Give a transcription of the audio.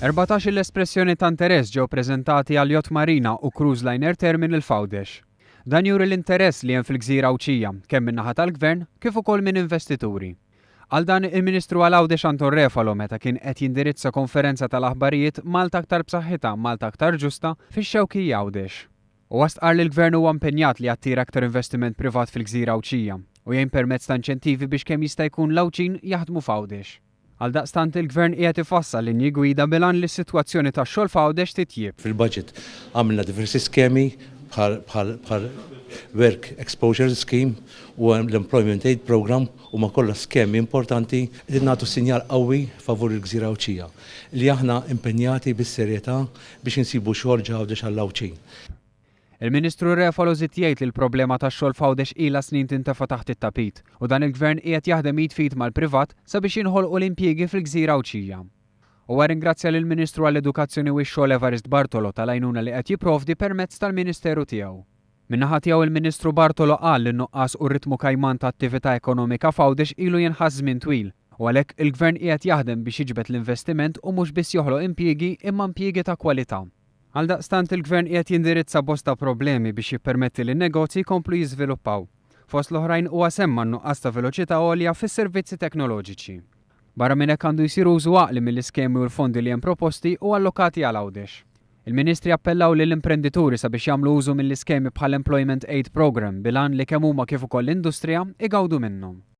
14-il espressjoni ta' interess ġew preżentati għal Yacht Marina u Cruise Liner Terminal f'Għawdex. Dan juri l-interess li hemm fil-gżira Għawdxija, kemm min-naħa tal-Gvern kif ukoll minn investituri. Qal dan il-Ministru għal Għawdex Anton Refalo meta kien qed jindirizza konferenza tal-aħbarijiet Malta Aktar B'Saħħitha, Malta Aktar Ġusta fix-Xewkija Għawdex. Huwa stqarr li l-Gvern huwa impenjat li jattira aktar investiment privat fil-gżira Għawdxija u jgħin permezz ta' inċentivi biex kemm jista' jkun l-Għawdxin jaħdmu f'Għawdex. Għaldaqstant il-Gvern qiegħed ifassal linji gwida bil-għan li s-sitwazzjoni tax-xogħol f'Għawdex titjieb. Fil-budget għamilna diversi skemi bħal Work Exposure Scheme u l-Employment Aid Programme huma kollha skemi importanti li nagħtu sinjal qawwi favur il-gżira Għawdxija li aħna impenjati bis-serjetà biex insibu xogħol ġ'Għawdex għall-Għawdxin. Il-Ministru Refalo żied jgħid li l-problema tax-xogħol f'Għawdex ilha snin tintefa' taħt it-tapit u dan il-Gvern qiegħed jaħdem id f'id mal-privat sabiex jinħolqu l-impjiegi fil-gżira Għawdxija. Huwa rringrazzja lill-Ministru għall-Edukazzjoni u x-Xogħol Evarist Bartolo tal-għajnuna li qed jipprovdi permezz tal-Ministeru tiegħu. Min-naħa tiegħu il-Ministru Bartolo qal li n-nuqqas u r-ritmu kajman ta' attività ekonomika f'Għawdex ilu jinħass żmien twil u għalhekk il-Gvern qiegħed jaħdem biex jiġbed l-investiment u mhux biss joħloq impjiegi imma impjiegi ta' kwalità. Għaldaqstant il-Gvern qiegħed jindirizza bosta problemi biex jippermetti lin-negozji jkomplu jiżviluppaw. Fost l-oħrajn huwa semma n-nuqqas ta' veloċità għolja fis-servizzi teknoloġiċi. Barra minn hekk għandu jsir użu għaqli mill-iskemi u l-fondi li hemm proposti u allokati għal Għawdex. Il-Ministri appellaw lill-imprendituri sabiex jagħmlu użu mill-iskemi bħall-Employment Aid Programme bil-għan li kemm huma kif ukoll l-industrija igawdu minnhom.